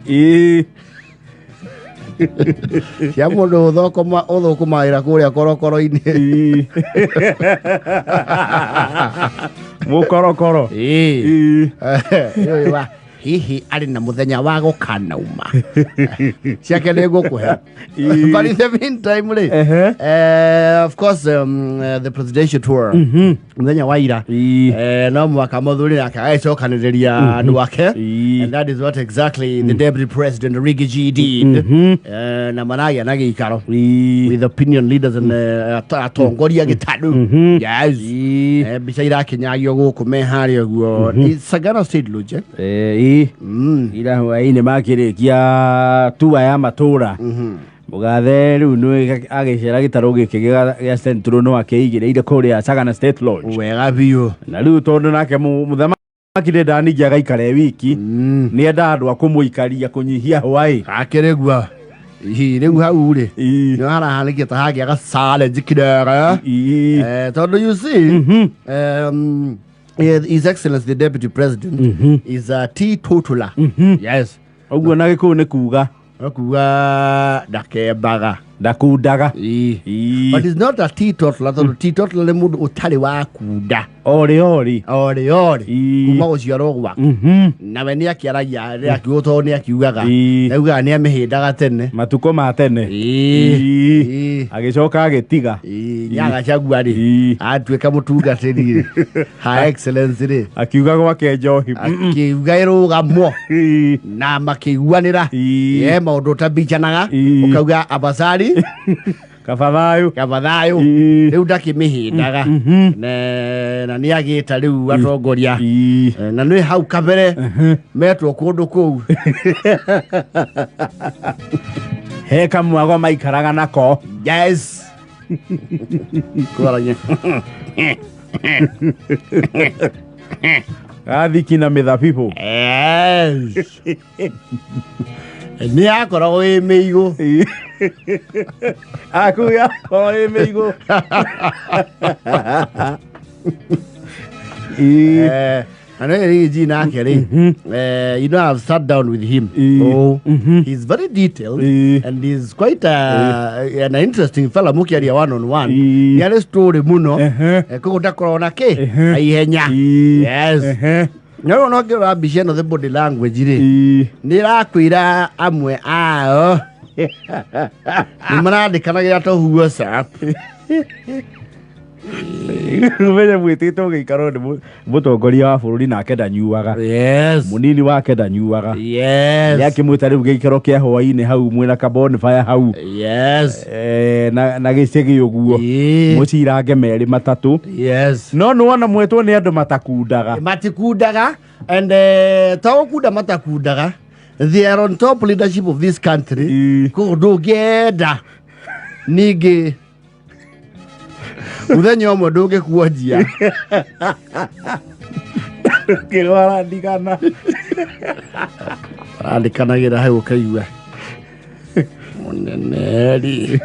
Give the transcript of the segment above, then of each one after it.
Ĩĩ. Cia mũndũ ũthũkũmagĩra kũrĩa korokoro-inĩ. Ĩĩ. Mũkorokoro. Ĩĩ. Ĩĩ. Ũyũ wa hihi arĩ na mũthenya wa gũkanauma ciake nĩ ngũkũhe. Ĩĩ. But in the meantime rĩ, Ehe. of course, the presidential tour mũthenya wa ira, Ĩĩ. no mwaka mũthuri nake agĩcokanĩrĩria andũ ake. Ĩĩ. And that is what exactly the deputy president Riggy G did. Na maragĩa na gĩikaro Ĩĩ. with opinion leaders and atongoria gĩtandũ. Yes. Ĩĩ. Mbica irakinyagio gũkũ me harĩa ũguo. It's Sagana State Lodge, eh? Ĩĩ. Ira hwainĩ makĩrĩkia tua ya matũra, mũgathe rĩu nĩ agĩcera gĩtarũ gĩkĩ gĩa Central no akĩigĩrĩire kũrĩa Sagana State Lodge. Wega biũ. Na rĩu tondũ nake mũthamaki ndendaga ningĩ agaikara e wiki, nĩ endaga andũ a kũmũikaria kũnyihia hwaĩ. Akĩrĩgua hihi rĩu hau rĩ, Ĩĩ. nĩ harahanĩkia ta hagĩa ga challenge kĩrega. Ĩĩ. Tondũ you see, His Excellency the Deputy President is a teetotaler. Yes. Ũguo na Gĩkũyũ nĩ kuga? Kuga ndakembaga. Ndakundaga. Ĩĩ. Ĩĩ. But he's not a teetotaler, tondũ teetotaler nĩ mũndũ ũtarĩ wa kunda. Orĩ orĩ. Orĩ orĩ. Ĩĩ. Kuma gũciarwo gwake. Nawe nĩ akĩaragia, nĩ akiuga, tondũ nĩ akiugaga. Ĩĩ. Augaga nĩ amĩhĩndaga tene. Matukũ ma tene. Ĩĩ. Ĩĩ. Ĩĩ. Agĩcoka agĩtiga. Ĩĩ, Nyagacagua rĩ, Ĩĩ. atuĩka mũtungatĩri rĩ, Her Excellency rĩ, akiuga gwake njohi. Akiuga ĩrũgamwo. Ĩĩ. Na makĩiguanĩra. Ĩĩ. Ye maũndũ ũtabicanaga. Ĩĩ. Ũkauga abacari. Kaba thayũ. Kaba thayũ. Ĩĩ. Rĩu ndakĩmĩhĩndaga. Na nĩ agĩta rĩu atongoria. Ĩĩ. Na nĩ hau kabere metwo kũndũ kũu. He kamwago maikaraga nako. Yes. Kwaragia. Gathiki na mĩthabibũ. Yes. Nĩ yakoragwo ĩ mĩigũ. Aku yakorwo ĩ mĩigũ. Ĩĩ. Na nĩ Riggy G nake rĩ, I've sat down with him. Oh, he's very detailed and he's quite an interesting fella mũkĩaria one on one. Ĩĩ. Nĩ arĩ story mũno. Koguo ndakoragwo na kĩ na ihenya. Yes. No rĩu ona ũngĩrora mbica ĩno, the body language rĩ, nĩ ĩrakwĩra amwe ao nĩ marandĩkanagĩra tũ WhatsApp. Ũmenye mwĩtĩtwo gĩikaro nĩ mũtongoria wa bũrũri nake ndanyuaga. Mũnini wake ndanyuaga. Nĩ akĩmwĩta rĩu gĩikaro kĩa hwainĩ hau mwĩna ka bonfire hau. Na gĩcĩgĩ ũguo. Mũcirange merĩ matatũ. No nĩwona mwetwo nĩ andũ matakundaga. Matikundaga, and to gũkunda matakundaga, they are on top leadership of this country. Koguo ndũngĩenda ningĩ mũthenya ũmwe ndũngĩkuonjia. Kĩrwara ndigana. Arandĩkanagĩra hau ũkaigua mũnene rĩ,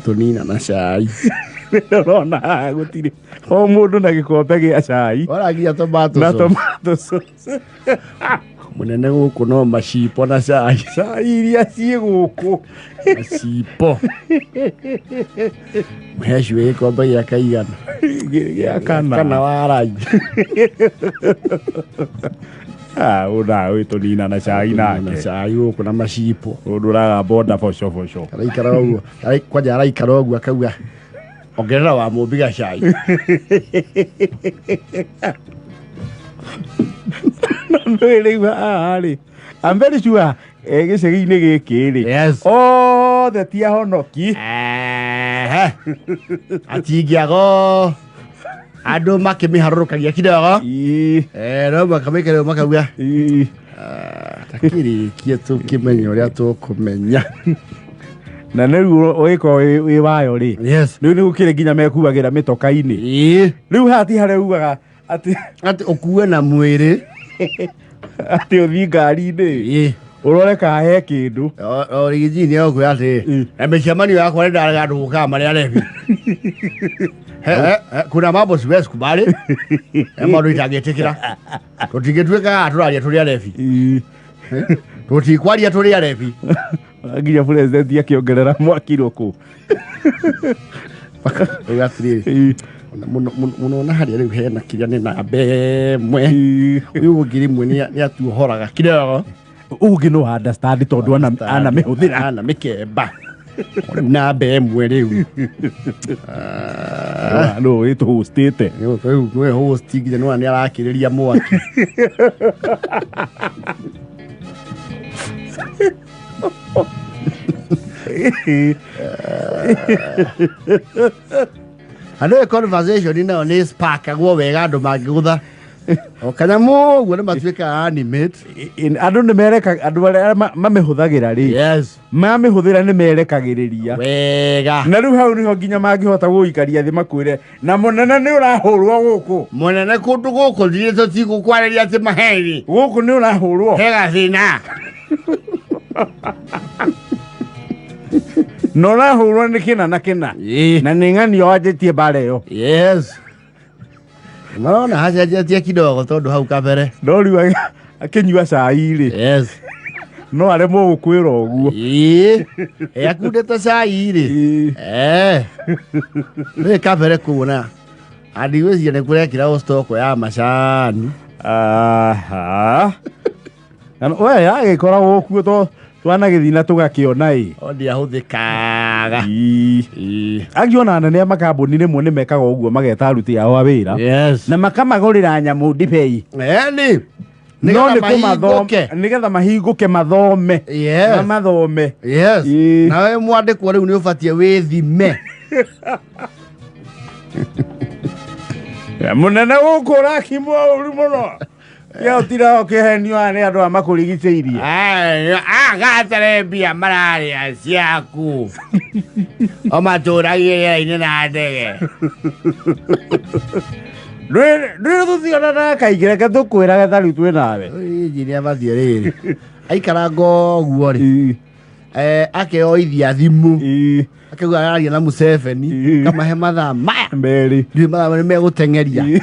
tũnina na cai. Ũrona haha gũtirĩ o mũndũ na gĩkombe gĩa cai. Waragia tomato na sauce. Tomato sauce. Mũnene gũkũ no macipo na cai. Cai iria ciĩ gũkũ. Macipo mũhecue gĩkombe gĩa kaigana. Gĩa kana. Kana warai. Ah, ũna wĩtũnina na cai na nake. Cai gũkũ na macipo. Ũndũ ũragamba onda boco boco. Araikara ũguo, kwanja araikara ũguo akauga ongerera wa mũmbi gacai. Nĩ rĩu haha rĩ, I'm very sure gĩcagi-inĩ gĩkĩ rĩ, othe ti ahonoki. Ehe. Atingĩago andũ makĩmĩharũrũkagia kidogo. No makamĩkĩra makauga takĩrĩkie tũkĩmenye ũrĩa tũkũmenya. Na rĩu ũgĩkorwo wĩ wayo rĩ, rĩu nĩ gũkĩrĩ nginya mekuagĩra mĩtoka-inĩ. Rĩu haha ti harĩa ugaga atĩ atĩ ũkue na mwĩrĩ. Atĩ ũthiĩ ngari-inĩ ũrore kana he kĩndũ. O Riggy G nĩ egũkwĩra atĩ na mĩcemanio yakwa nĩ ndarega andũ gũkaga marĩa arebi. He, he, he, kuna mambo siwezi kubali. He maũndũ itangĩtĩkĩra. Tũtingĩtuĩka tũraria tũrĩ arebi. Tũtikwaria tũrĩ arebi. Nginya president akĩongerera mwaki rũkũ. Rĩu atĩrĩrĩ, mũno mũno na harĩa rĩu hena kĩrĩa nĩ namba ĩmwe. Ũyũ ũngĩ rĩmwe nĩ atuohoraga kidogo. Ũngĩ no understand tondũ anamĩhũthĩra. Ana mĩkemba. Rĩu namba ĩmwe rĩu. No wĩtũhũstĩte. Rĩu nĩwe host nginya nĩwona nĩ arakĩrĩria mwaki. Andũ ĩ conversation nayo nĩ sparkagwo wega andũ mangĩgũtha o kanyamũ ũguo nĩ matuĩkaga animate. Andũ nĩ mereka andũ arĩa mamĩhũthagĩra rĩ, Yes. mamĩhũthĩra nĩ merekagĩrĩria Wega. Na rĩu hau nĩho nginya mangĩhota gũgũikaria thĩ makwĩre na mũnene nĩ ũrahũrwo gũkũ. Mũnene kũndũ gũkũ thirĩ tũtigũkwarĩria atĩ maheni. Gũkũ nĩ ũrahũrwo. He gathĩna. Na ũrahũrwo nĩ kĩna na kĩna. Na nĩ ng'anio wanjĩtie mbara ĩyo. Yes. Marona hacenjetie kidogo tondũ hau kabere. No rĩu akĩnyua cai rĩ, Yes. no aremwo gũkwĩra ũguo. Ĩĩ. Akundĩte cai rĩ. Eh. Rĩ kabere kũu na andigwĩciria nĩ kũrekĩra stock ya macani. Aha. Na we yagĩkoragwo kuo to twanagĩthiĩ na tũgakĩona ĩ. O ndiahũthĩkaga. Ii. Angĩ ona anene a makambuni rĩmwe nĩ mekaga ũguo, mageta aruti ao a wĩra Yes. na makamagũrĩra nyamũ ndibei. Eni. No nĩ kũmathoma nĩgetha mahingũke mathome. Yes. Mamathome. Yes. Ii. Nawe mwandĩkwo rĩu nĩ ũbatiĩ wĩthime. Mũnene gũkũ ũrakimwo ũru mũno. Ya ũtira ũkĩhenio haha nĩ andũ a makũrigicĩirie. Agatere mbia mararĩa ciaku. O matũragie rĩera-inĩ na ndege. Ndwĩ tũtiona na kaingĩ, reke tũkwĩrage ta rĩu twĩ nawe. Injinia abatiĩ rĩrĩ. Aikaranga ũguo rĩ. Akeoithia thimũ. Akauga araria na Museveni. Kamahe mathaa maya. Merĩ. Ndiũĩ mathaa nĩ megũteng'eria.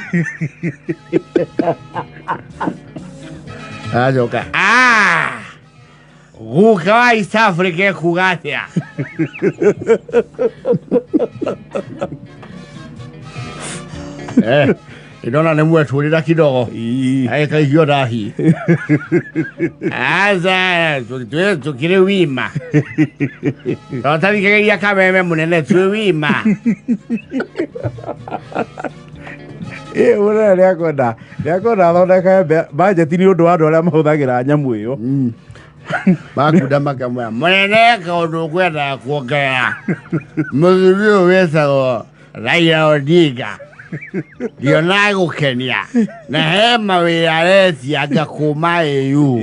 Aracoka. Ah! Guka wa East Africa ekuga atĩa? Ndona nĩ mwetũrĩra kidogo. Agĩkaigio ndahi. Aca, tũkĩrĩ wima. Tũtathikagĩria kameme mũnene twĩ wima. Ĩ mũnene nĩakwenda athondeke bajeti nĩ ũndũ wa andũ arĩa mahũthagĩra nyamũ ĩyo. Makunda makamwĩra mũnene kaũndũ ũkwendaga kuongerera. Mũthuri ũyũ wĩtagwo Raila Odinga ndiona gũkenia na he mawĩra aretia anga kuma AU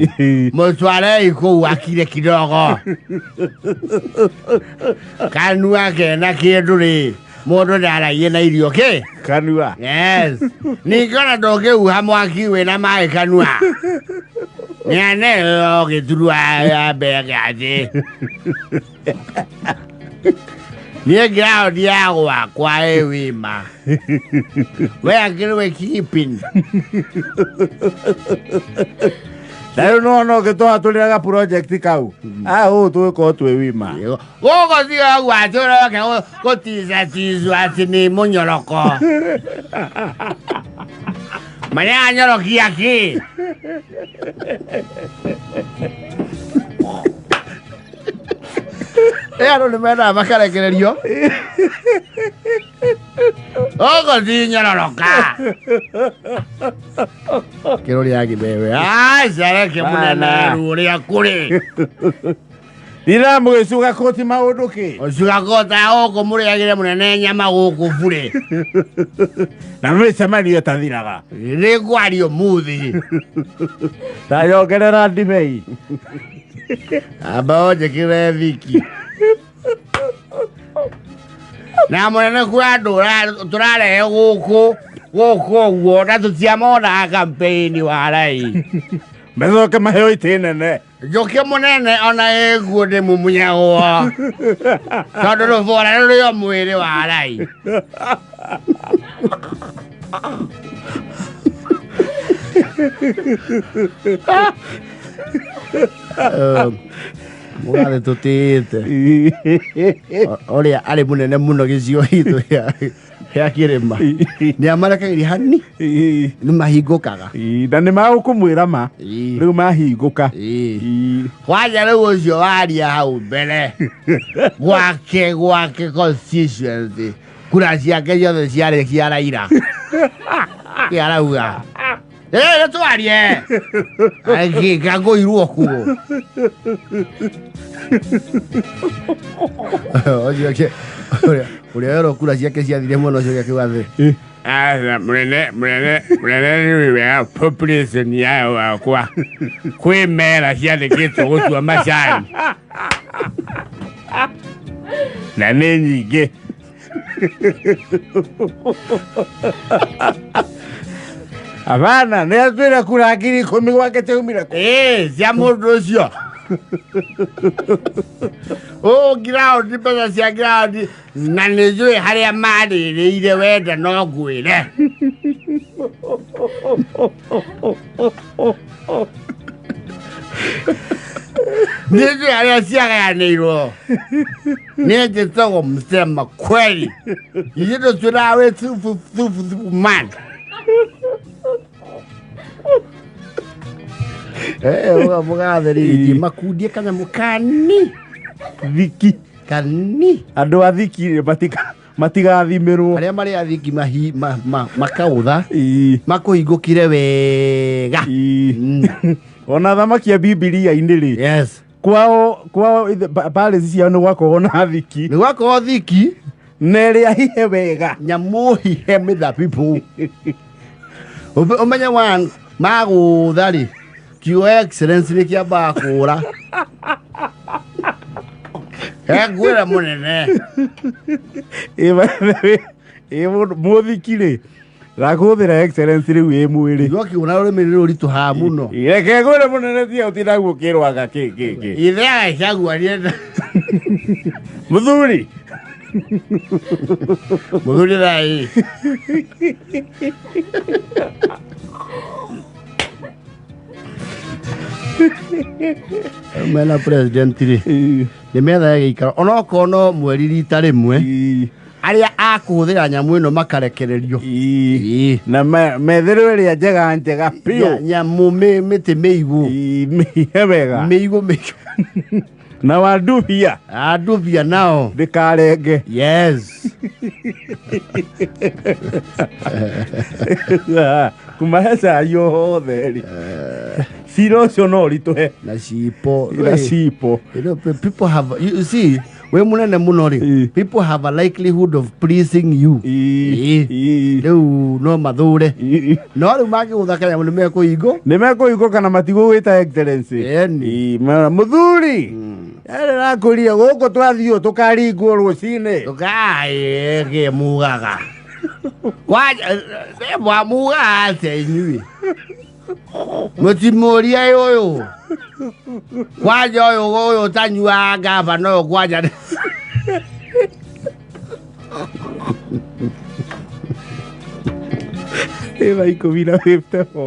mũtwarei kũu akire kidogo kanua kena kĩndũ rĩ mũndũ ndaragie na irio kĩ kanua. Yes. Ningĩ ona ndũngĩhuha mwaki wĩna maĩ kanua nĩane gĩturwa ya mbere atĩ niĩ ground ya gwakwa ĩ wima we akĩrĩ we keeping. Na rĩu nĩwona ũgĩtũhatũrĩra ga project kau ũũ tũgĩkorwo twĩ wima. Gũkũ tiga ũguo atĩ ũroke gũticatizwo atĩ nĩ mũnyoroko maranyorokia kĩ. Andũ nĩ mendaga makarekererio gũkũ ti nyororoka kĩrũrĩa gĩthewe acareke mũnene. Bana. Rũrĩa kũrĩ Ndira mũgĩcuga koti maũndũ kĩ. Ũcuga kota gũkũ mũrĩagĩre mũnene nyama gũkũ burĩ. Na mĩcemanio ĩtathiraga. Nĩ ngwaria ũmũthĩ. Ndayongerera ndibei. Amba ũnjĩkĩre thiki na mũnene kwĩ andũ tũrarehe gũkũ gũkũ ũguo na tũtiamonaga campaign warai. Macoke maheo itĩ nene. Njũkĩ mũnene ona ĩguo ndĩ mumunyagwo tondũ rũbora rũrĩ o mwĩrĩ wa rai. Mũgathe tũtĩĩte ũrĩa arĩ mũnene mũno gĩcigo gitũ gĩa kĩrĩma nĩ amarekagĩria hani nĩ mahingũkaga. Na nĩ magũkũmwĩra ma rĩu mahingũka. Kwanja rĩu ũcio waria hau mbere gwake constituency kura ciake ciothe ciarĩ cia Raila. Kĩ arauga? Ĩ twarie ngangũirwo kuo ũcio ũrĩa werwo kura ciake ciathire mwena ũcio akiuga thĩ. Aca, mũnene mũnene mũnene nĩ wega population yayo wakwa kwĩ mera ciandĩkĩtwo gũtua macani na nĩ nyingĩ. Abana nĩ atwĩra kura 10,000 gwake ciaumire kũ? Ĩĩ, cia mũndũ ũcio ũ ground mbeca cia ground na nĩ njũĩ harĩa marĩrĩire wenda no ngwĩre. Nĩ njũĩ harĩa ciagayanĩirwo. Nĩ njĩtagwo msema kweli ithuĩ tũtwĩraga wĩ thubu thubu thubu man. Mũgathe rĩngĩ makundie kanyamũ kani Thiki. Kani. Andũ a thiki matigathimĩrwo. Arĩa marĩ a thiki makaũtha makũhingũkire wega. Ona thamaki a Bibilia-inĩ rĩ. Yes. Kwao palace ciao nĩ gwakoragwo na thiki. Nĩ gwakoragwo thiki. Na ĩrĩa hihe wega. Nyamũ hihe mĩthabibũ. Ũmenye one magũtha rĩ kiugo excellence nĩ kĩambaga kũra. Ngwĩra mũnene. Ĩ mũthiki rĩ rakũhũthĩra excellence rĩu ĩ mwĩrĩ. Kiugo kĩu na rũrĩmĩ nĩ rũritũhaga mũno. Reke ngwĩre mũnene tiga ũtinda gũkĩrwaga kĩ kĩ kĩ. Ithe agacagua nĩenda. Mũthuri. Mũthuri thai. Mena president rĩ nĩ metha ya gĩikaro onokorwo no mweri rita rĩmwe arĩa akũhũthĩra nyamũ ĩno makarekererio. Na metherwo ĩrĩa njega njega biũ. Nyamũ mĩtĩ mĩigũ. Mĩihe wega. Mĩigũ mĩigũ. Na wandubia. Andubia nao. Ndĩkarenge. Yes. Kumahe cai o hothe rĩ. Cira ũcio no ũritũhe. Na cipo. Na cipo. You know, people have, you see, we munene muno rĩ, people have a likelihood of pleasing you. Rĩu no mathure. No rĩu mangĩgũtha kanyamũ nĩ mekũhingwo. Nĩ mekũhingwo kana matigũgwĩta excellency. Ĩni. Mũthuri. Yarĩ rakũria gũkũ twathiĩ tũkaringwo rũcinĩ. Tũkaĩ mugaga. Kwanja mwamugaga atĩa inyuĩ? Mũtimũria ũyũ. Kwanja ũyũ ũyũ ũtanyuaga ngavana ũyũ kwanja. Ĩ thaa 10:54.